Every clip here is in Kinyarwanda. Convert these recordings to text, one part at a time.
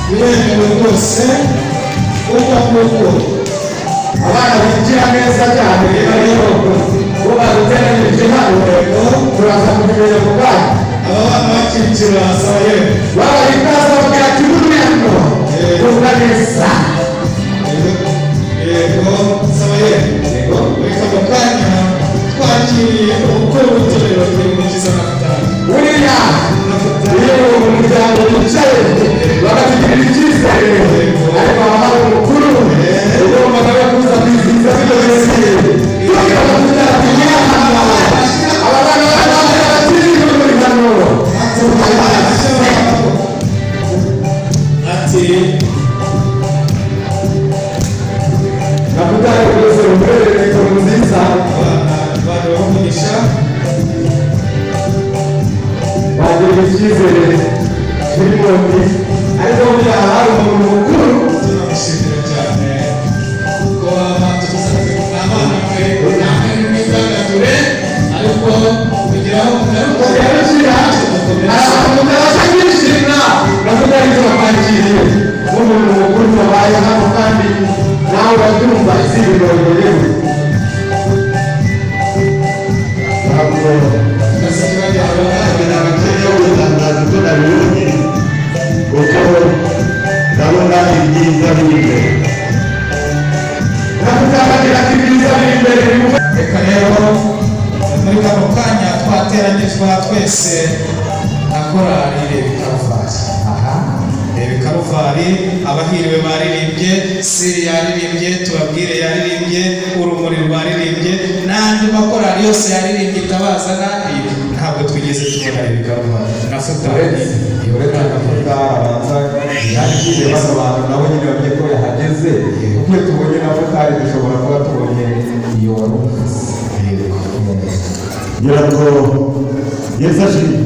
Biremewe rwose uko nguko. Abana binjira neza cyane. Niba rero bo baduteranyirije hano, turaza kubimenya mu kanya. Aba bana bakinjira, saba yewe. Babaha ikaze, babwira ati: "Muri hano kuvuga neza." Yego, saba yewe. Reka mu kanya twakiriye umukuru w'itorero Girumukiza Nafutali. Buriya iyo umuryango wicaye bakatugirira icyizere, ariko haba hari umukuru ugomba nawe kuza kwizihiza bino birori, kugira ngo tuzatumye aba bana bakiri muri hano. Ati Nafutali, rwose ubereye mikoro nziza. Abana bana bamugisha. Bagirira icyizere Filimoni, ariko buriya hari umuntu mukuru. Tunamushimira cyane ko tubusanzwe abana mwe namwe nimwidagadure, ariko kugeraho Mugarukira hari abantu mutabasha kwishima. Nafutali, turakwakiriye nk'umuntu mukuru wabaye hano, kandi nawe urabyumva, isi ibirori yewe. Ntabwo nabakene gutangaza uko nabibonye, kuko ndabona ibyiza biri imbere. Nafutali agira ati: "Ibyiza biri imbere." Reka rero muri kano kanya twateranyijwe twese na korali Reba Ikaruvari. Reba Ikaruvari, abahiriwe baririmbye, Siri yaririmbye, Tubabwire yaririmbye, Urumuri rwaririmbye, n'andi makorali yose yaririmbye, Itabaza n'andi. Ntabwo twigeze tubona Reba Ikaruvari na Futari. Uretse na abanza yakire bano bantu, nabo nyine bamenye ko yahageze, kuko iyo tubonye na Futari dushobora kuba tubonye iyo wari uvuze. Ngira ngo Yesu ashimwe.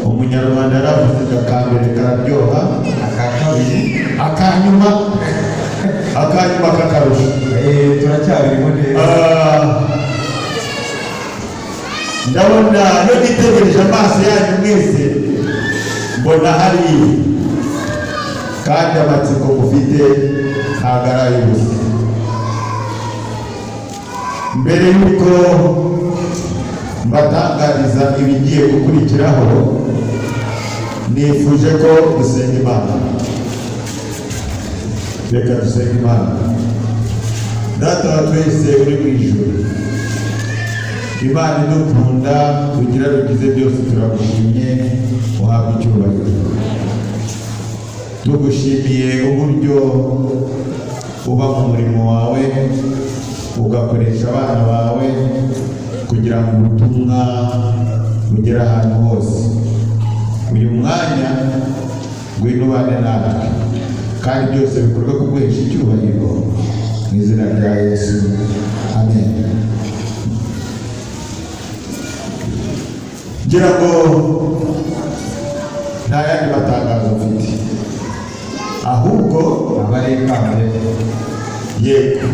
Umunyarwanda yaravuze ngo akambere kararyoha, aka kabiri, akanyuma, akanyuma kakarusha. Turacyabirimo neza. Ah, ndabona iyo nitegereje amaso yanyu mwese, mbona hari kandi amatsiko mufite ntabwo ari ay'ubusa. Mbere y'uko mbatangariza ibigiye gukurikiraho, nifuje ko dusenga Imana. Reka dusenga Imana. Data wa twese uri mu ijuru, Imana idukunda, tugira rugize byose, turagushimye, uhabwa icyubahiro. Tugushimiye uburyo uba mu murimo wawe, ugakoresha abana bawe kugira ngo ubutumwa bugere ahantu hose. Uyu mwanya, ngwino ubane natwe, kandi byose bikorwe kuguhesha icyubahiro, mu izina rya Yesu, amen. Ngira ngo nta yandi matangazo mfite, ahubwo Abarekambere. Yego,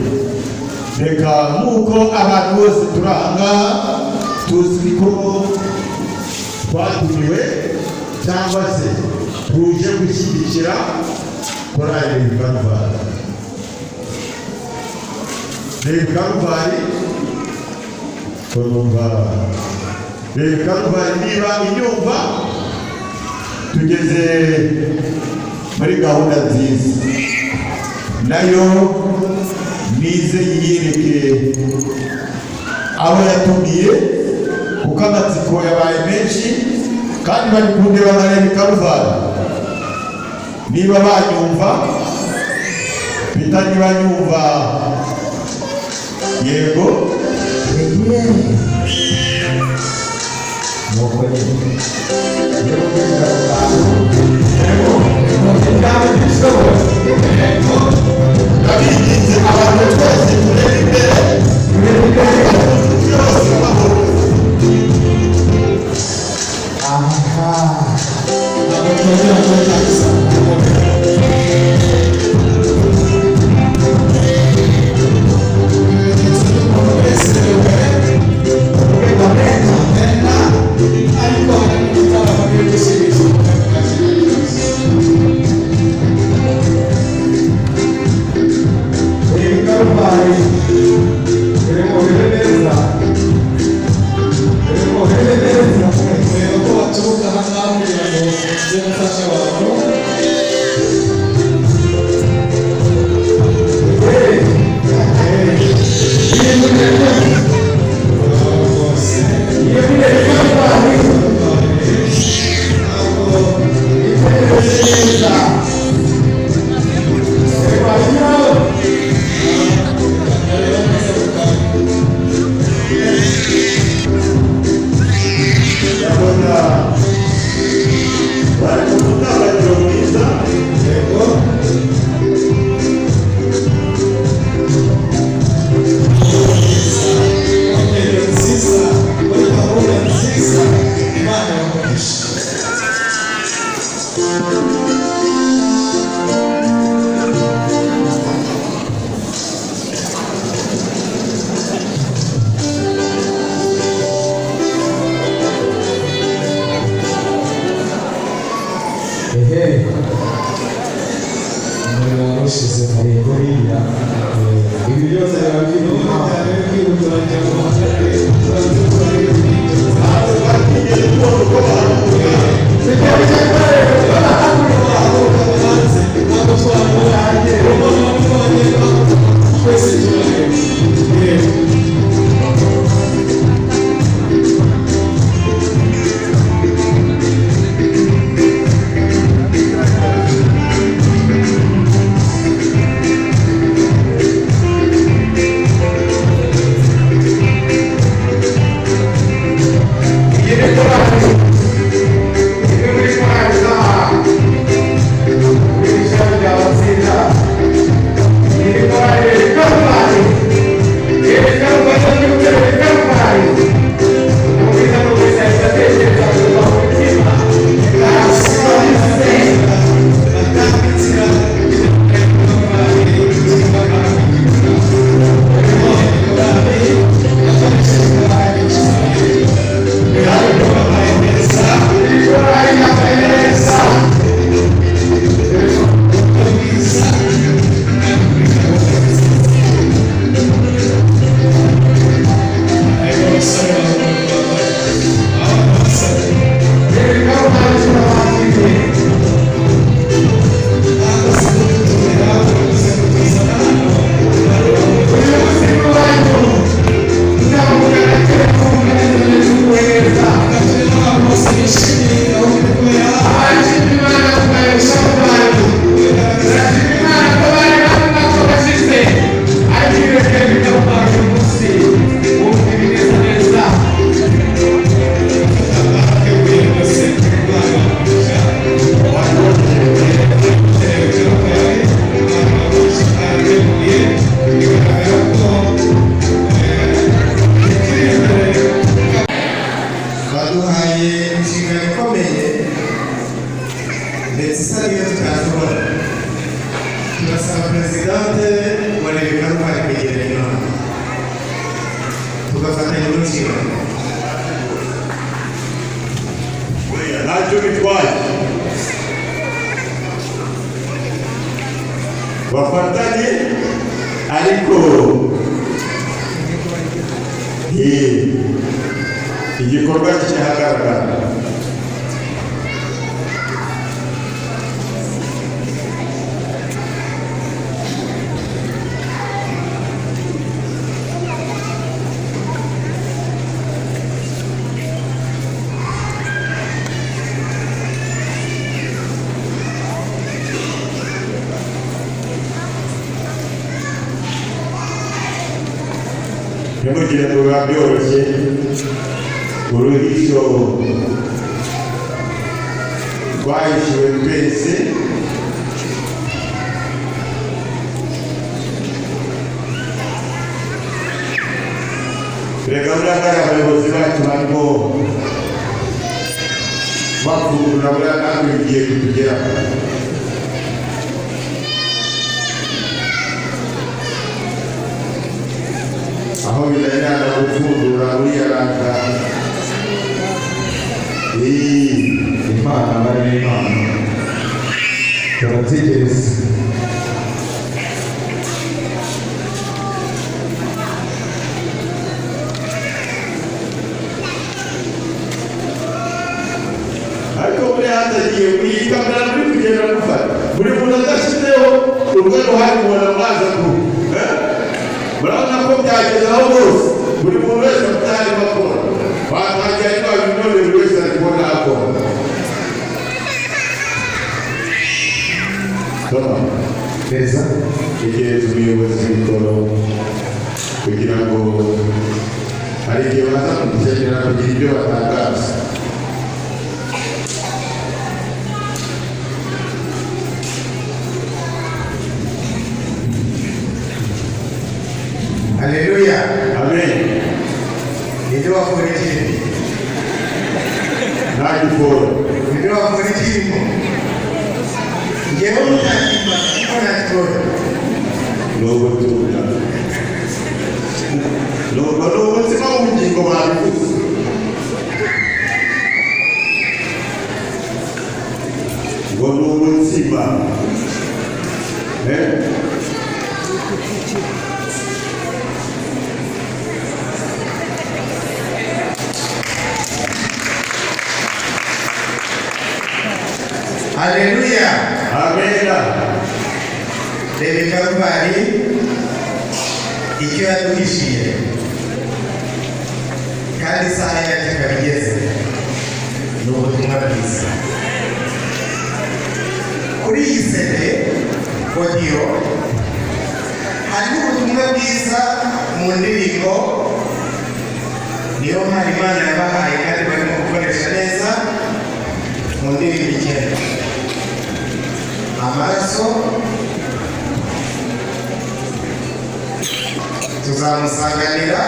reka nk'uko abantu bose turi aha ngaha tuzi ko twatumiwe cyangwa se tuje gushyigikira korali Reba Karuvari. Reba Karuvari, urumva Reba Karuvari, niba inyumva, tugeze muri gahunda nziza, nayo nize yiyereke abo yatumiye, kuko amatsiko yabaye menshi kandi bari kundeba nkareba Ikaruvari. Niba banyumva, bita niba nyumva, yego. Nuko nyine rero kwinjira mu bantu Icyaba gishoboye. Ndabiginze, abantu twese turebe imbere, Turebe imbere. Byose amahoro. Aha. Ntabwo twongera kubatangiza. Ibimenyetso by'umuntu unezerewe, Urwego neza. ariko hari n'igitaramo n'igishimisho. Ehe. Umuriro warushize. Buriya ibi byose biba bifite impamvu. Iyi ni korali, imwe muri korali z'ishami rya Batsinda. Iyi ni korali Karuvali. Iyi ni Karuvali yo muri Karuvali. Ubwiza n'ubwiza ahita atekereza kuva mu mutima. Iyi korali yambaye neza. Iyi Karuvali turabakiriye. Uyu munsi ni uwanyu. Tuzamugana kera kumwe neza. Abashima Imana kubayoboka banyu. Turashima Imana ko bari hamwe nako bashize. Ariko ibireke bigaruka uyu munsi. Wumva ibineza neza. Baduhaye inshingano ikomeye, ndetse isa n'iyo tutashobora. Turasaba perezidante wa Repubulika Rwanda kwegera inama, tugafatanya n'inshingano. Ntacyo bitwaye, bafatanye, ariko igikorwa kihagaragara. Ntimugire ngo biba byoroshye. Uruhisho rwahishiwe twese. Reka buriya bari abayobozi bacu barimo bavugurura, buriya natwe bigiye kutugeraho. Aho binanirana gupfundura uriya ranga. Imana bari Imana, turategereza. Ariko muri hatagiye iyi kamera muri kugenda gufata buri muntu adashyizeho urwe ruhare, ubona mwaza ku eh? Murabona ko byageze aho bose, buri muntu wese afite aho arimo akora. Batangiye ariko none buri wese ari kubona akora. Toma. Neza. Tegereza umuyobozi mikoro, kugira ngo hari igihe baza kudukenera kugira ibyo batangaza. Haleluya. Amen. Ninde waforeje? Nta giforo. Ibyo wakora ikirimo ngewe mutakimba kuko ntakibona. Ni ubutumwa, nubwo ni umutima w'ubugingo babivuze. Ngo ni umutsima. Eh? Haleluya! Amena. Reba Karuvali icyo yaduhishiye, kandi isaha yacu ikaba igeze, ni ubutumwa bwiza. Kuri iyi CD audio hariho ubutumwa bwiza mu ndirimbo, niyo mpano Imana yabahaye kandi barimo gukoresha neza mu ndirimbo 9: amaraso, tuzamusanganira,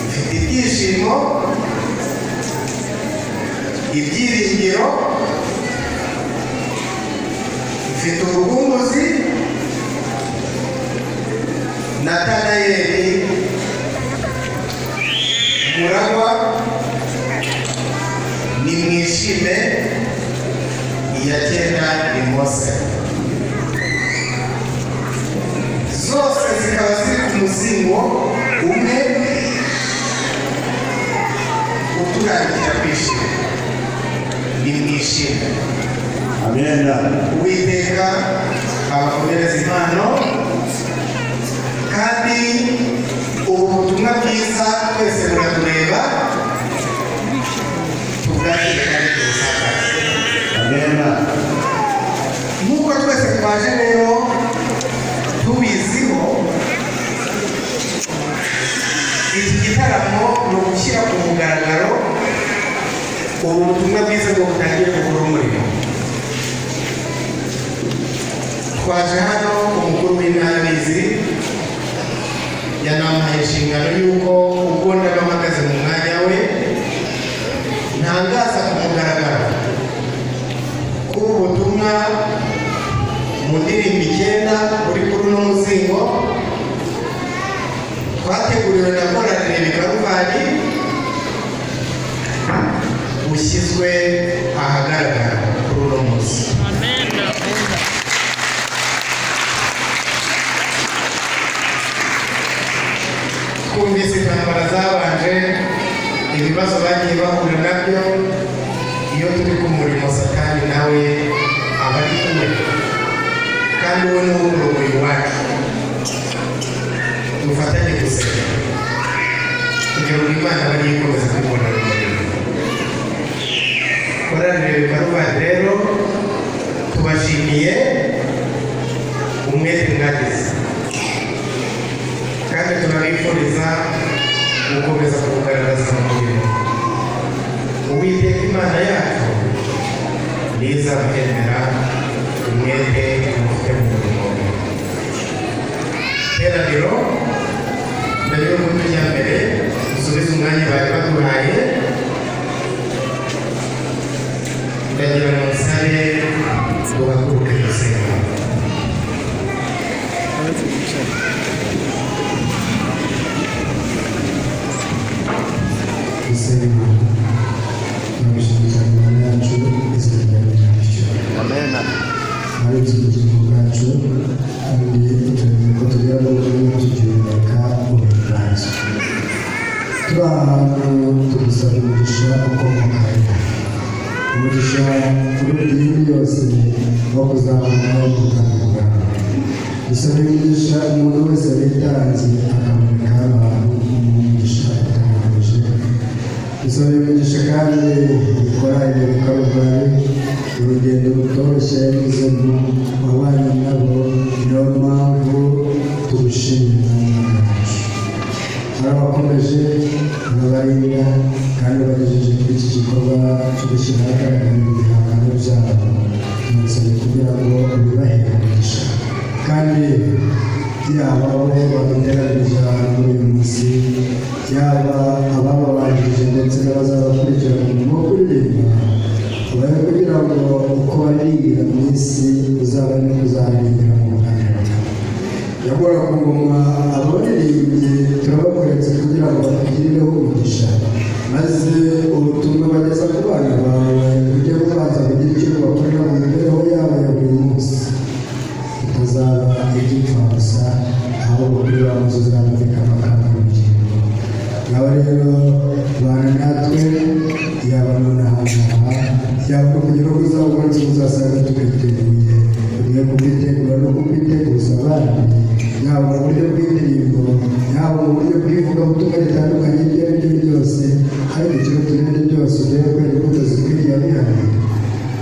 mfite ibyishimo, ibyiringiro, mfite urukumbuzi, Natanayeli, muragwa, nimwishime, iya cyenda ni Mose. Zose zikaba ziri ku muzingo umwe uturangikira kwishima, nimwishime. Amena. Uwiteka abakomereza impano, kandi ubu butumwa bwiza twese buratureba, tubwakire kandi tubusakaze. Amena. Nk'uko twese twaje rero tubiziho, iki gitaramo ni ugushyira ku mugaragaro ubu butumwa bwiza bwo butangiye gukora umurimo. Twaje hano, umukuru w'intara abizi, yanampaye inshingano y'uko ubwo ndaba mpagaze mu mwanya we ntangaza ku mugaragaro ko ubu butumwa mu ndirimbo 9 uri kuri uno muzingo twateguriwe na korali Reba Karuvali bushyizwe ahagaragara kuri uno munsi. Twumvise intambara zabanje, ibibazo bagiye bahura nabyo. Iyo turi ku murimo, Satani nawe aba ari kumwe, kandi uwo ni wo murongo iwacu. Dufatanye gusenga kugira ngo Imana abe ariyo ikomeza kwibonera umurimo. Korali Reba Karuvali rero tubashimiye umwete mwagize, kandi turabifuriza gukomeza kuwugaragaza mu murimo. Uwiteka Imana yacu nizabwemera umwete mufite mu murimo. Teraniro, mbere y'uko tujya mbere dusubize umwanya bari baduhaye, ndagira ngo nsabe duhaguruke dusenga. Gusenga. Turagushimira Imana yacu, izina ryawe ryubahwe. Waretse ubugingo bwacu kandi uturemeye ko tugera mu buryo tugihumeka ubuhimbazo. Turi ahantu tugusaba umugisha ukomoka, umugisha uruta iyindi yose wo kuzabona ubwami bwawe. Dusaba imigisha umuntu wese witanze akaboneka hano hantu, umugisha utahagije. Dusaba imigisha kandi gukora ibintu Karuvali, urugendo rutoroshye yanyuzemo, wabanye nabo, niyo mpamvu tugushimira Imana yacu. Warabakomeje, urabarinda, kandi bagejeje kuri iki gikorwa cyo gushyira ahagaragara ibihangano byabo. Turabasabye kugira ngo ubibahere umugisha, kandi yaba abo baduteranirije ahantu muri uyu munsi. Yaba abababanjirije ndetse n'abazabakurikira mu murimo wo kuririmba, ubahe kugira ngo uko baririmbira mu isi uzaba no kuzaririmbira mu bwami. Nyakubahwa ku ngoma, abaririmbyi turabakoretse kugira ngo batugirireho umugisha, maze ubutumwa bageza ku bana bawe bujye bubanza kugira icyo bubakorera mu mibereho yabo ya buri munsi, bitazaba iby'imfabusa, ahubwo kuri ba munsi uzaboneka amagambo y'ubugingo. Ngaho rero bana natwe, yaba nonaha ngaha, yaba no kugira ngo uzaba umunsi uzasanga tukwiteguye, ugiye kubwitegura no kubwiteguza abandi, yaba mu buryo bw'indirimbo, yaba mu buryo bw'ivugabutumwa ritandukanye, ibyo ari byo byose, ariko ikiruta ibindi byose, ugiye kwera imbuto zikwiriye abihariye.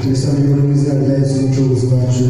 Tubisabye mu izina rya Yesu, umucunguzi wacu.